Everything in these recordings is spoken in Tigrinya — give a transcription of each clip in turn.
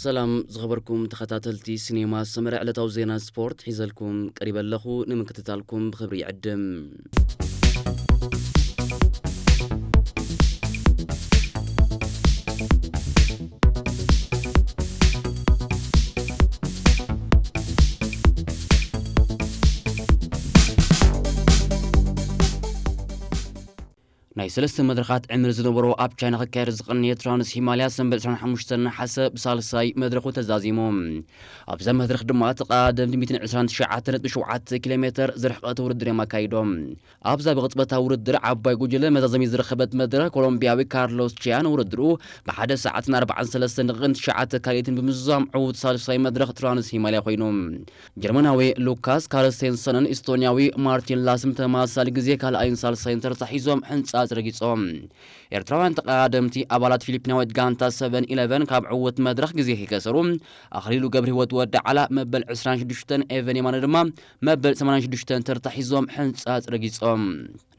ሰላም ዝኸበርኩም ተኸታተልቲ ሲኔማ ሰመረ፣ ዕለታዊ ዜና ስፖርት ሒዘልኩም ቀሪበ ኣለኹ። ንምክትታልኩም ብኽብሪ ይዕድም። ናይ ሰለስተ መድረኻት ዕምሪ ዝነበሮ ኣብ ቻይና ክካየድ ዝቐነየ ትራንስ ሂማልያ ሰንበት ዕስራን ሓሙሽተን ነሓሰ ብሳልሳይ መድረኹ ተዛዚሙ። ኣብዛ መድረኽ ድማ ተቐዳደምቲ ሚእትን ዕስራን ትሽዓተ ነጥቢ ሸውዓተ ኪሎ ሜተር ዝርሕቐት ውድድር እዮም ኣካይዶም። ኣብዛ ብቕጽበታዊ ውድድር ዓባይ ጉጅለ መዛዘሚ ዝረኸበት መድረኽ ኮሎምቢያዊ ካርሎስ ቺያ ንውድድሩ ብሓደ ሰዓትን ኣርባዓን ሰለስተን ደቂቕን ትሽዓተ ካልኢትን ብምዝዛም ዕዉት ሳልሳይ መድረኽ ትራንስ ሂማልያ ኮይኑ። ጀርመናዊ ሉካስ ካርስተንሰንን ኢስቶንያዊ ማርቲን ላስም ተመሳሳሊ ግዜ ካልኣይን ሳልሳይን ተርታ ሒዞም ሕንጻጽ ረጊጾም። ኤርትራውያን ተቐዳደምቲ ኣባላት ፊሊፒናዊት ጋንታ ሰቨን ኢለቨን ካብ ዕዉት መድረኽ ግዜ ከይከሰሩ፣ ኣኽሊሉ ገብረህይወት ወዲ ዓላ መበል ዕስራን ሽዱሽተን፣ ኤቨን የማነ ድማ መበል ሰማንያን ሽዱሽተን ተርታ ሒዞም ሕንጻጽ ረጊጾም።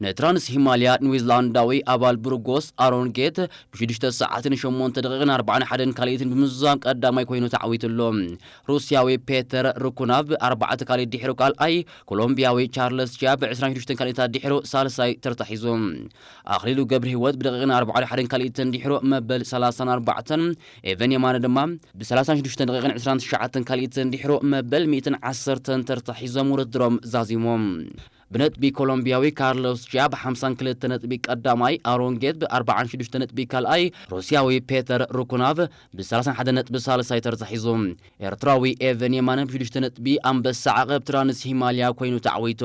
ንትራንስ ሂማልያ ኒውዚላንዳዊ ኣባል ብሩጎስ ኣሮን ጌት ብሽዱሽተ ሰዓትን ሸሞንተ ደቂቕን ኣርባዓን ሓደን ካልኢትን ብምዝዛም ቀዳማይ ኮይኑ ተዓዊቱ ኣሎ። ሩስያዊ ፔተር ሩኩናቭ ብኣርባዕተ ካልኢት ድሕሩ ካልኣይ፣ ኮሎምቢያዊ ቻርለስ ቺያ ብዕስራን ሽዱሽተን ካልኢታት ድሕሩ ሳልሳይ ተርታ ሒዙ። ኣኽሊሉ ገብረህይወት ብደቂቕን ኣርባዓን ሓደን ካልኢትን ድሕሩ መበል ሰላሳን ኣርባዕተን፣ ኤቨን የማነ ድማ ብሰላሳን ሽዱሽተን ደቂቕን ዕስራን ትሽዓተን ካልኢትን ድሕሩ መበል ሚእትን ዓሰርተን ተርታ ሒዞም ውድድሮም ዛዚሞም። ብነጥቢ ኮሎምቢያዊ ካርሎስ ቺያ ብሓምሳን ክልተ ነጥቢ ቀዳማይ፣ ኣሮን ጌት ብኣርባዓን ሽዱሽተ ነጥቢ ካልኣይ፣ ሩስያዊ ፔተር ሩኩናቭ ብሰላሳን ሓደ ነጥቢ ሳልሳይ ተርታ ሒዙ። ኤርትራዊ ኤቨን የማነ ብሽዱሽተ ነጥቢ ኣንበሳ ዓቐብ ትራንስ ሂማልያ ኮይኑ ተዓዊቱ።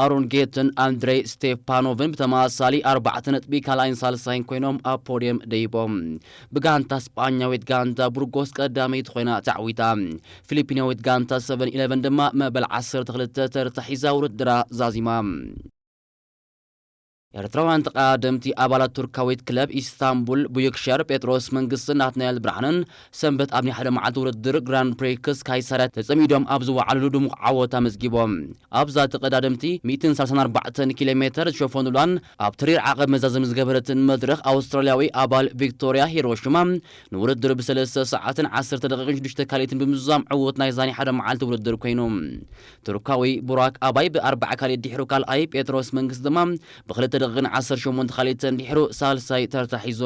ኣሮን ጌትን ኣንድሬ ስቴፓኖቭን ብተመሳሳሊ ኣርባዕተ ነጥቢ ካልኣይን ሳልሳይን ኮይኖም ኣብ ፖድየም ደይቦም። ብጋንታ ስጳኛዊት ጋንታ ቡርጎስ ቀዳመይቲ ኮይና ተዓዊታ። ፊሊፒናዊት ጋንታ ሰቨን ኢለቨን ድማ መበል ዓሰርተ ክልተ ተርታ ሒዛ ውድድራ ዛዚማ። ኤርትራውያን ተቐዳደምቲ ኣባላት ቱርካዊት ክለብ ኢስታንቡል ቡዩክሸር ጴጥሮስ መንግስትን ናትናኤል ብርሃንን ሰንበት ኣብ ናይ ሓደ መዓልቲ ውድድር ግራንድ ፕሪክስ ካይሳርያ ተጸሚዶም ኣብ ዝወዓሉሉ ድሙቕ ዓወት ኣመዝጊቦም። ኣብዛ ተቐዳደምቲ ሚእትን ሰላሳን ኣርባዕተን ኪሎ ሜተር ዝሸፈኑላን ኣብ ተሪር ዓቐብ መዛዘሚ ዝገበረትን መድረኽ ኣውስትራልያዊ ኣባል ቪክቶርያ ሂሮሽማ ንውድድር ብሰለስተ ሰዓትን ዓሰርተ ደቂቕን ሽዱሽተ ካልኢትን ብምዝዛም ዕዉት ናይዛ ናይ ሓደ መዓልቲ ውድድር ኮይኑ። ቱርካዊ ቡራክ ኣባይ ብኣርባዓ ካልኢት ድሕሩ ካልኣይ፣ ጴጥሮስ መንግስት ድማ ብክልተ ደቂቕን ዓሰርተ ሸሞንተ ካልኢትን ድሕሩ ሳልሳይ ተርታ ሒዙ።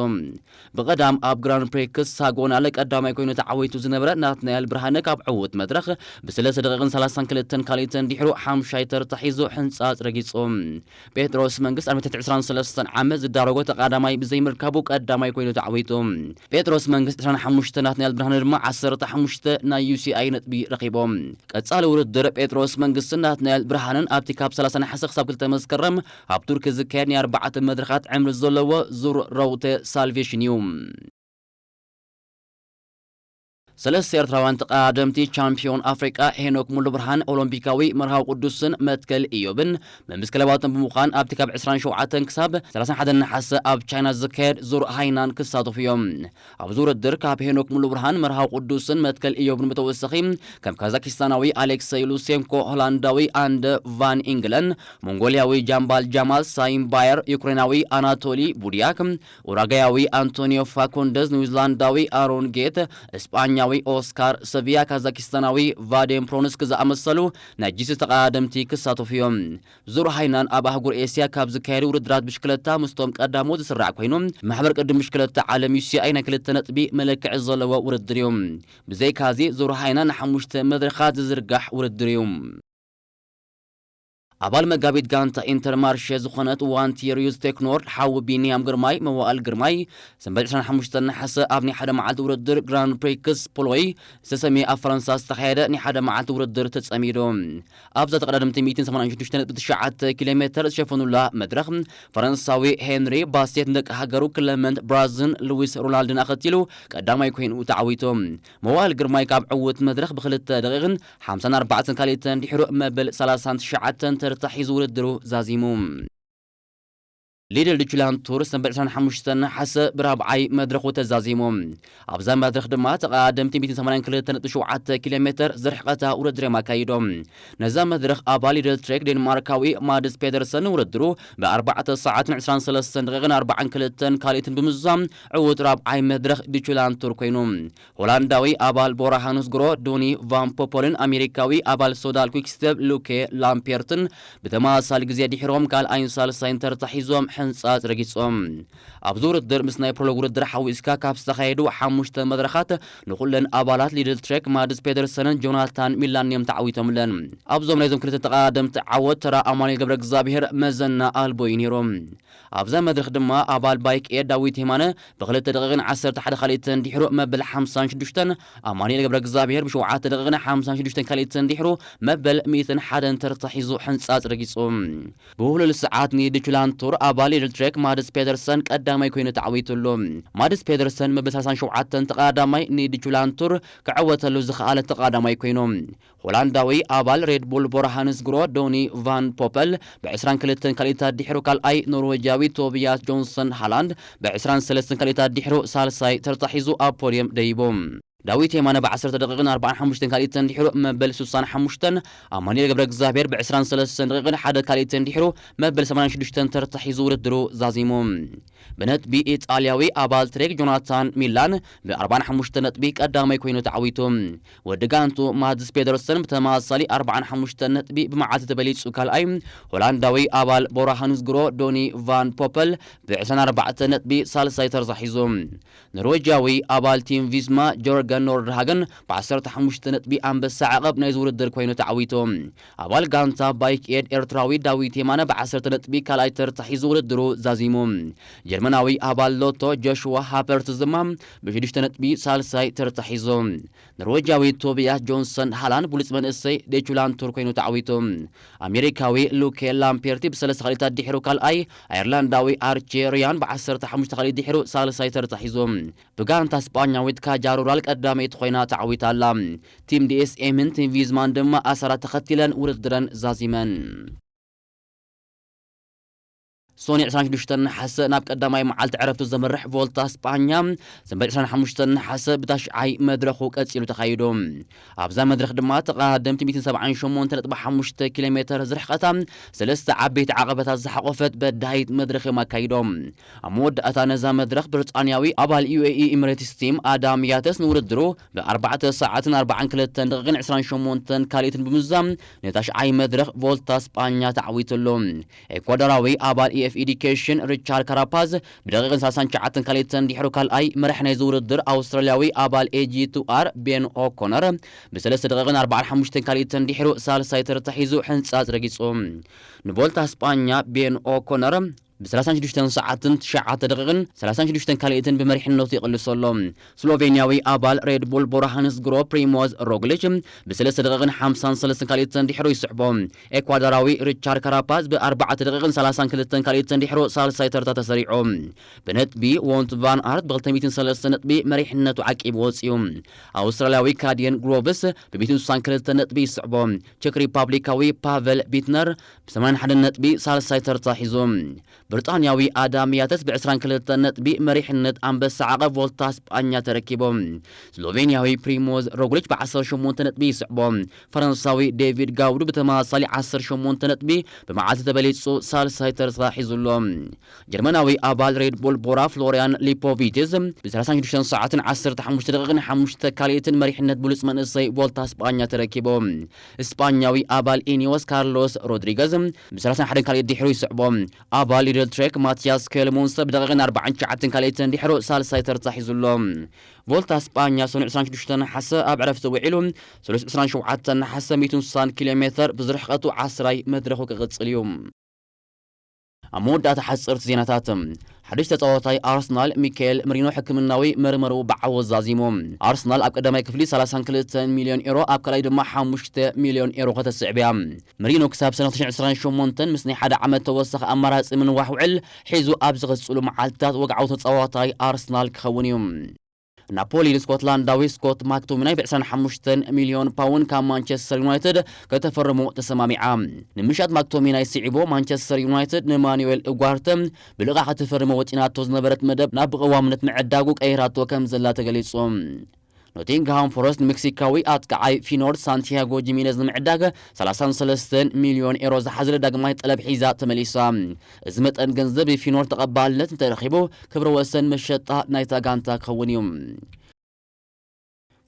ብቐዳም ኣብ ግራንድ ፕሪክስ ሳጎናለ ቀዳማይ ኮይኑ ተዓዊቱ ዝነበረ ናትናኤል ብርሃነ ካብ ዕዉት መድረኽ ብሰለስተ ደቂቕን ሰላሳን ክልተን ካልኢትን ድሕሩ ሓምሻይ ተርታ ሒዙ ሕንጻጽ ረጊጹ። ጴጥሮስ መንግስት ኣብ ዕስራን ሰለስተን ዓመት ዝዳረጎ ተቐዳዳማይ ብዘይምርካቡ ቀዳማይ ኮይኑ ተዓዊቱ። ጴጥሮስ መንግስት ዕስራን ሓሙሽተ፣ ናትናኤል ብርሃነ ድማ ዓሰርተ ሓሙሽተ ናይ ዩ ሲ ኣይ ነጥቢ ረኺቦም። ቀጻሊ ውድድር ጴጥሮስ መንግስትን ናትናኤል ብርሃንን ኣብቲ ካብ ሰላሳ ነሓሰ ክሳብ ክልተ መስከረም ኣብ ቱርኪ ዝካየድ ናይ ኣርባዕተ መድረኻት ዕምሪ ዘለዎ ዙር ሮውተ ሳልቬሽን እዩ። ሰለስተ ኤርትራውያን ተቐዳደምቲ ቻምፒዮን ኣፍሪቃ ሄኖክ ሙሉ ብርሃን ኦሎምፒካዊ መርሃዊ ቅዱስን መትከል ኢዮብን መምስ ክለባቶም ብምዃን ኣብቲ ካብ ዕስራን ሸውዓተን ክሳብ ሰላሳን ሓደን ነሓሰ ኣብ ቻይና ዝካየድ ዙር ሃይናን ክሳተፉ እዮም። ኣብዚ ውድድር ካብ ሄኖክ ሙሉ ብርሃን መርሃዊ ቅዱስን መትከል ኢዮብን ብተወሳኺ ከም ካዛኪስታናዊ ኣሌክሰይ ሉሴንኮ፣ ሆላንዳዊ ኣንደ ቫን ኢንግለን፣ ሞንጎልያዊ ጃምባል ጃማል ሳይምባየር፣ ዩክሬናዊ ኣናቶሊ ቡድያክ፣ ኡራጋያዊ ኣንቶኒዮ ፋኩንደዝ፣ ኒውዚላንዳዊ ኣሮን ጌት፣ እስጳኛዊ ኦስካር ሰቪያ፣ ካዛኪስታናዊ ቫዴም ፕሮንስክ ዝኣመሰሉ ናይ ጂሲ ተቐዳደምቲ ክሳተፉ እዮም። ዙር ሃይናን ኣብ ኣህጉር ኤስያ ካብ ዝካየዱ ውድድራት ብሽክለታ ምስቶም ቀዳሞት ዝስራዕ ኮይኑ፣ ማሕበር ቅድም ብሽክለታ ዓለም ዩ ሲ ኣይ ናይ ክልተ ነጥቢ መለክዒ ዘለዎ ውድድር እዩ። ብዘይካዚ ዙር ሃይናን ንሓሙሽተ መድረኻት ዝዝርጋሕ ውድድር እዩ። ኣባል መጋቢት ጋንታ ኢንተርማርሼ ዝኾነት ዋንቲሪዩስ ቴክኖር ሓዊ ቢንያም ግርማይ መዋእል ግርማይ ሰንበት ዕስራን ሓሙሽተን ነሓሰ ኣብ ናይ ሓደ መዓልቲ ውድድር ግራንድ ፕሪክስ ፖሎይ ዝተሰምየ ኣብ ፈረንሳ ዝተኻየደ ናይ ሓደ መዓልቲ ውድድር ተጸሚዱ። ኣብዛ ተቐዳደምቲ ሚእትን ሰማንያን ሽዱሽተ ነጥቢ ትሽዓተ ኪሎ ሜተር ዝሸፈኑላ መድረኽ ፈረንሳዊ ሄንሪ ባስቴት ንደቂ ሃገሩ ክለመንት ብራዝን ሉዊስ ሮናልድን ኣኸቲሉ ቀዳማይ ኮይኑ ተዓዊቱ። መዋእል ግርማይ ካብ ዕዉት መድረኽ ብክልተ ደቂቕን ሓምሳን ኣርባዕተን ካልኢትን ድሕሩ መበል ሰላሳን ትሽዓተን ተርታ ሒዙ ውድድሩ ዛዚሙ። ሊድል ዱችላንድ ቱር ሰንበት ዕስራን ሓሙሽተን ነሓሰ ብራብዓይ መድረኹ ተዛዚሙ። ኣብዛ መድረኽ ድማ ተቐዳደምቲ ሚእትን ሰማንያን ክልተን ነጥቢ ሸውዓተ ኪሎ ሜተር ዝርሕቐታ ውድድር እዮም ኣካይዶም። ነዛ መድረኽ ኣባል ሊድል ትሬክ ዴንማርካዊ ማድስ ፔደርሰን ውድድሩ ብኣርባዕተ ሰዓትን ዕስራን ሰለስተን ደቂቕን ኣርባዓን ክልተን ካልኢትን ብምዝዛም ዕዉት ራብዓይ መድረኽ ዱችላንድ ቱር ኮይኑ። ሆላንዳዊ ኣባል ቦራ ሃንስግሮ ዶኒ ቫን ፖፖልን ኣሜሪካዊ ኣባል ሶዳል ኩክስቴፕ ሉኬ ላምፔርትን ብተመሳሳሊ ግዜ ድሒሮም ካልኣይን ሳልሳይን ተርታ ሒዞም ሕንጻጽ ረጊጾም። ኣብዚ ውድድር ምስ ናይ ፕሮሎግ ውድድር ሓዊስካ ካብ ዝተኻየዱ ሓሙሽተ መድረኻት ንኹለን ኣባላት ሊድል ትሬክ ማድስ ፔደርሰንን ጆናታን ሚላን እዮም ተዓዊቶምለን። ኣብዞም ናይዞም ክልተ ተቐዳደምቲ ዓወት ተራ ኣማኑኤል ገብረ እግዚኣብሔር መዘና ኣልቦ እዩ ነይሩ። ኣብዛ መድረኽ ድማ ኣባል ባይክ ኤድ ዳዊት የማነ ብክልተ ደቂቕን ዓሰርተ ሓደ ካልኢትን ድሕሩ መበል ሓምሳን ሽዱሽተን፣ ኣማኑኤል ገብረ እግዚኣብሔር ብሸውዓተ ደቂቕን ሓምሳን ሽዱሽተን ካልኢትን ድሕሩ መበል ሚእትን ሓደን ተርታ ሒዙ ሕንጻጽ ረጊጹ። ብውህሉል ሰዓት ንዱችላንድ ቱር ኣባል ሊድል ትሬክ ማድስ ፔደርሰን ቀዳማይ ኮይኑ ተዓዊቱሉ። ማድስ ፔደርሰን መበል ሰላሳን ሸውዓተን ተቐዳዳማይ ንዱችላንድ ቱር ክዕወተሉ ዝኸኣለ ተቐዳዳማይ ኮይኑ። ሆላንዳዊ ኣባል ሬድ ቡል ቦራ ሃንስግሮ ዶኒ ቫን ፖፐል ብዕስራን ክልተን ካልኢታት ድሕሩ ካልኣይ፣ ኖርዌጃዊ ቶቢያስ ጆንሰን ሃላንድ ብዕስራን ሰለስተን ካልኢታት ድሕሩ ሳልሳይ ተርታ ሒዙ ኣብ ፖድየም ደይቡ። ዳዊት የማነ ብዓሰርተ ደቂቕን ኣርባዓን ሓሙሽተን ካልኢትን ድሕሩ መበል ሱሳን ሓሙሽተን፣ ኣማኑኤል ገብረ እግዚኣብሔር ብዕስራን ሰለስተን ደቂቕን ሓደ ካልኢትን ድሕሩ መበል ሰማንያን ሽዱሽተን ተርታ ሒዙ ውድድሩ ዛዚሙ። ብነጥቢ ኢጣልያዊ ኣባል ትሬክ ጆናታን ሚላን ብኣርባዓን ሓሙሽተ ነጥቢ ቀዳማይ ኮይኑ ተዓዊቱ። ወዲ ጋንቱ ማትስ ፔደርሰን ብተመሳሳሊ ኣርባዓን ሓሙሽተ ነጥቢ ብመዓልቲ ተበሊጹ ካልኣይ፣ ሆላንዳዊ ኣባል ቦራ ሃንስግሮ ዶኒ ቫን ፖፐል ብዕስራን ኣርባዕተ ነጥቢ ሳልሳይ ተርታ ሒዙ። ኖርዌጃዊ ኣባል ቲም ቪስማ ጆርገን ኖርድሃገን ብዓሰርተ ሓሙሽተ ነጥቢ ኣንበሳ ዓቐብ ናይዚ ውድድር ኮይኑ ተዓዊቱ። ኣባል ጋንታ ባይክ ኤድ ኤርትራዊ ዳዊት የማነ ብዓሰርተ ነጥቢ ካልኣይ ተርታ ሒዙ ውድድሩ ዛዚሙ። ጀርመናዊ ኣባል ሎቶ ጆሽዋ ሃፐርት ድማ ብሽዱሽተ ነጥቢ ሳልሳይ ተርታ ሒዙ። ኖርዌጃዊ ቶቢያስ ጆንሰን ሃላንድ ብሉጽ መንእሰይ ዴቹላንድ ቱር ኮይኑ ተዓዊቱ። ኣሜሪካዊ ሉኬ ላምፔርቲ ብሰለስተ ካልኢታት ድሕሩ ካልኣይ፣ ኣየርላንዳዊ ኣርቼ ሪያን ብዓሰርተ ሓሙሽተ ካልኢት ድሕሩ ሳልሳይ ተርታ ሒዙ። ብጋንታ ስጳኛዊት ካጃ ሩራል ቀዳመይቲ ኮይና ተዓዊታ ኣላ። ቲም ዲ ኤስ ኤምን ቲም ቪዝማን ድማ ኣሰራ ተኸቲለን ውድድረን ዛዚመን። ሶኒ ዕስራን ሽዱሽተን ነሓሰ ናብ ቀዳማይ መዓልቲ ዕረፍቱ ዘምርሕ ቮልታ ስጳኛ ሰንበት ዕስራን ሓሙሽተን ነሓሰ ብታሽዓይ መድረኹ ቀጺሉ ተኻይዱ። ኣብዛ መድረኽ ድማ ተቐዳደምቲ ሚእትን ሰብዓን ሸሞንተ ነጥቢ ሓሙሽተ ኪሎ ሜተር ዝርሕቐታ ሰለስተ ዓበይቲ ዓቐበታት ዝሓቖፈት በዳሂት መድረኽ እዮም ኣካይዶም። ኣብ መወዳእታ ነዛ መድረኽ ብሪጣንያዊ ኣባል ዩ ኤ ኢ ኢሚሬትስ ቲም ኣዳም ያተስ ንውድድሩ ብኣርባዕተ ሰዓትን ኣርባዓን ክልተን ደቂቕን ዕስራን ሸሞንተን ካልኢትን ብምዛም ንታሽዓይ መድረኽ ቮልታ ስጳኛ ተዓዊቱ ኣሎ። ኤኳዶራዊ ኣባል ኢ ኤፍ ኤዲኬሽን ሪቻርድ ካራፓዝ ብደቂቕን ሰላሳን ትሽዓተን ካልኢትን ድሕሩ ካልኣይ፣ መራሕ ናይዚ ውድድር ኣውስትራልያዊ ኣባል ኤ ጂ ቱ ኣር ቤን ኦኮነር ብሰለስተ ደቂቕን ኣርባዓን ሓሙሽተን ካልኢትን ድሕሩ ሳልሳይ ተርታ ሒዙ ሕንጻጽ ረጊጹ። ንቮልታ ስጳኛ ቤን ኦኮነር ብሰላሳን ሽዱሽተን ሰዓትን ትሽዓተ ደቂቕን ሰላሳን ሽዱሽተን ካልኢትን ብመሪሕነቱ ይቕልሶ ኣሎ። ስሎቬንያዊ ኣባል ሬድ ቡል ቦራ ሃንስግሮ ፕሪሞዝ ሮግሊች ብሰለስተ ደቂቕን ሓምሳን ሰለስተን ካልኢትን ድሕሩ ይስዕቦ። ኤኳዶራዊ ሪቻርድ ካራፓዝ ብኣርባዕተ ደቂቕን ሰላሳን ክልተን ካልኢትን ድሕሩ ሳልሳይ ተርታ ተሰሪዑ። ብነጥቢ ዎንት ቫን ኣርት ብክልተ ሚእትን ሰለስተ ነጥቢ መሪሕነቱ ዓቂቡ ወፂኡ። ኣውስትራልያዊ ካድየን ግሮቭስ ብሚእትን ስሳን ክልተ ነጥቢ ይስዕቦ። ቸክ ሪፓብሊካዊ ፓቨል ቢትነር ብሰማንያን ሓደን ነጥቢ ሳልሳይ ተርታ ሒዙ። ብሪጣንያዊ ኣዳም ያተስ ብዕስራን ክልተን ነጥቢ መሪሕነት ኣንበሳ ዓቐብ ቮልታ ስጳኛ ተረኪቡ። ስሎቬንያዊ ፕሪሞዝ ሮግሊች ብዓሰርተ ሸሞንተ ነጥቢ ይስዕቦ። ፈረንሳዊ ዴቪድ ጋውዱ ብተመሳሳሊ ዓሰርተ ሸሞንተ ነጥቢ ብመዓልቲ ተበሊጹ ሳልሳይ ተርታ ሒዙ ኣሎ። ጀርመናዊ ኣባል ሬድ ቡል ቦራ ፍሎሪያን ሊፖቪትዝ ብሰላሳን ሽዱሽተን ሰዓትን ዓሰርተ ሓሙሽተ ደቂቕን ሓሙሽተ ካልኢትን መሪሕነት ብሉጽ መንእሰይ ቮልታ ስጳኛ ተረኪቡ። ስጳኛዊ ኣባል ኢኒዮስ ካርሎስ ሮድሪገዝ ብሰላሳን ሓደን ካልኢት ድሕሩ ይስዕቦ። ኣባል ሊድል ትሬክ ማቲያስ ኬልሙንስ ብደቂቕን ኣርባዓን ትሽዓተን ካልኢትን ድሕሩ ሳልሳይ ተርታ ሒዙ ኣሎ። ቮልታ ስጳኛ ሰኑዕ ዕስራን ሽዱሽተን ነሓሰ ኣብ ዕረፍቲ ውዒሉ፣ ሰሉስ ዕስራን ሸውዓተን ነሓሰ ሚእትን ስሳን ኪሎ ሜተር ብዝርሕቐቱ ዓስራይ መድረኹ ክቕጽል እዩ። ኣብ መወዳእታ ሓጸርቲ ዜናታት፣ ሓድሽ ተጻዋታይ ኣርሰናል ሚካኤል መሪኖ ሕክምናዊ መርመርኡ ብዓወት ዛዚሙ። ኣርሰናል ኣብ ቀዳማይ ክፍሊ ሰላሳን ክልተን ሚልዮን ኤሮ፣ ኣብ ካልኣይ ድማ ሓሙሽተ ሚልዮን ኤሮ ከተስዕብ እያ። መሪኖ ክሳብ ሰነ ክልተ ሽሕን ዕስራን ሸሞንተን ምስ ናይ ሓደ ዓመት ተወሳኺ ኣማራጺ ምንዋሕ ውዕል ሒዙ ኣብ ዝቕጽሉ መዓልትታት ወግዓዊ ተጻዋታይ ኣርሰናል ክኸውን እዩ። ናፖሊ ንስኮትላንዳዊ ስኮት ማክቶሚናይ ብ ዕስራን ሓሙሽተን ሚልዮን ፓውንድ ካብ ማንቸስተር ዩናይትድ ከተፈርሞ ተሰማሚዓ። ንምሻጥ ማክቶሚናይ ስዒቡ ማንቸስተር ዩናይትድ ንማኑኤል ኡጓርተ ብልቓሕ ከተፈርሞ ወጢናቶ ዝነበረት መደብ ናብ ብቐዋምነት ምዕዳጉ ቀይራቶ ከም ዘላ ተገሊጹ። ኖቲንግሃም ፎረስት ንሜክሲካዊ ኣጥቃዓይ ፊኖርድ ሳንቲያጎ ጂሚነዝ ንምዕዳግ ሰላሳን ሰለስተን ሚልዮን ኤሮ ዝሓዘለ ዳግማይ ጠለብ ሒዛ ተመሊሳ። እዚ መጠን ገንዘብ ብፊኖርድ ተቐባልነት እንተረኺቡ ክብረ ወሰን መሸጣ ናይታ ጋንታ ክኸውን እዩ።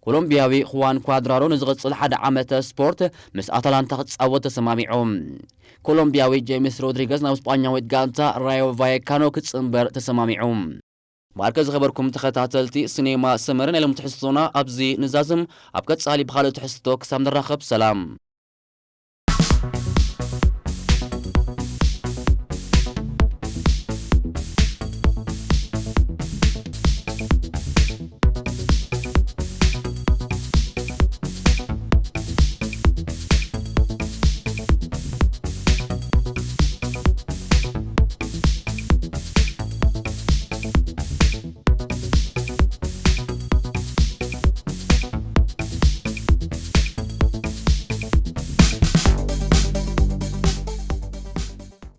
ኮሎምቢያዊ ኹዋን ኳድራሮ ንዝቕጽል ሓደ ዓመተ ስፖርት ምስ ኣታላንታ ክጻወት ተሰማሚዑ። ኮሎምቢያዊ ጄምስ ሮድሪገዝ ናብ ስጳኛዊት ጋንታ ራዮ ቫየካኖ ክጽንበር ተሰማሚዑ። ማርከ ዝኸበርኩም ተኸታተልቲ ሲኔማ ሰመረ ናይ ሎም ትሕዝቶና ኣብዚ ንዛዝም። ኣብ ቀጻሊ ብኻልእ ትሕዝቶ ክሳብ ንራኸብ ሰላም።